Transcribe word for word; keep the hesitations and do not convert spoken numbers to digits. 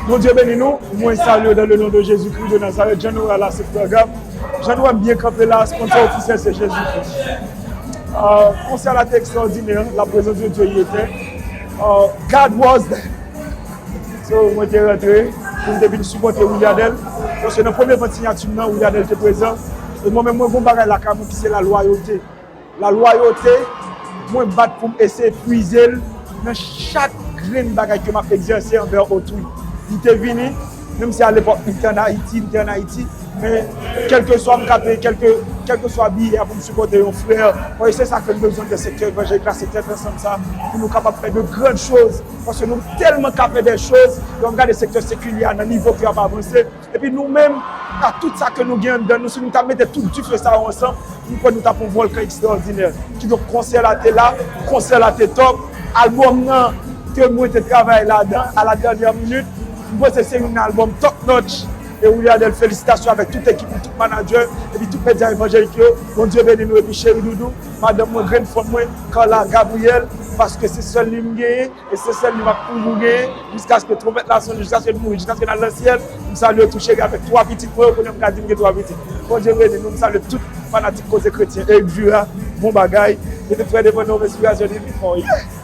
Bondye beni nou. Mwen salye w dans le nom de Jésus-Christ de Nazareth. Jan nou wè la, se frè Gab. Jan nou wè m byen kanpe la, sponsor ofisyèl se Jezikri. Euh, konsè la te ekstraòdinè, la prezans de Dye y était. Euh, God was there. So, mwen te rantre pou m te vin sipòte Williadel. Paske nan premye vant siyati m nan, Williadel te prezan. E mwen menm, mwen gon bagay lakay mwen ki se lalwayote. Lalwayote, mwen bat pou m eseye puize l nan chak grenn bagay ke m ap egzèse anvè otri. Li te vini, menm si alepòk li te ann Ayiti, li te ann Ayiti, men kèlkeswa m ka peye, kèlke, kèlkeswa biyè a pou m sipòte yon frè, paske se sa ke n bezwen nan sektè evanjelik la, se tèt ansanm sa, pou nou kapab fè de grann choz, paske nou tèlman ka fè de choz, lè w gade sektè sekilè a nan nivo ke y ap avanse, epi nou menm, ak tout sa ke nou gen anndan nou, si nou ta mete tout dife sa yo ansanm, m kwè nou t ap yon vòlkan ekstraòdinè. Kidonk, konsè la te la, konsè la te top. Albòm nan, ke mwen te travay ladan, à la dernière minute, m panse se youn nan albòm top notch. E Williadel, felisitasyon avèk tout ekip li, tout manadjè, epi tout medya evanjelik yo. Bondye beni nou, epi cheri doudou, madanm mwen, grenn fanm mwen, Carla Gabriel, paske se sèl li m genyen. E se sèl li m ap toujou genyen, jiskaske twonpèt la sonnen, jiskaske l mouri, jiskaske n al nan syèl. M salye tou cheri avèk twa pitit mwen yo, kounye a m ka di m gen twa pitit. Bondye beni nou, m salye tout fanatik Koze Kretyen, Eric Vira, bon bagay. Rete trè depandan w, men inspirasyon li pi fò, yeah!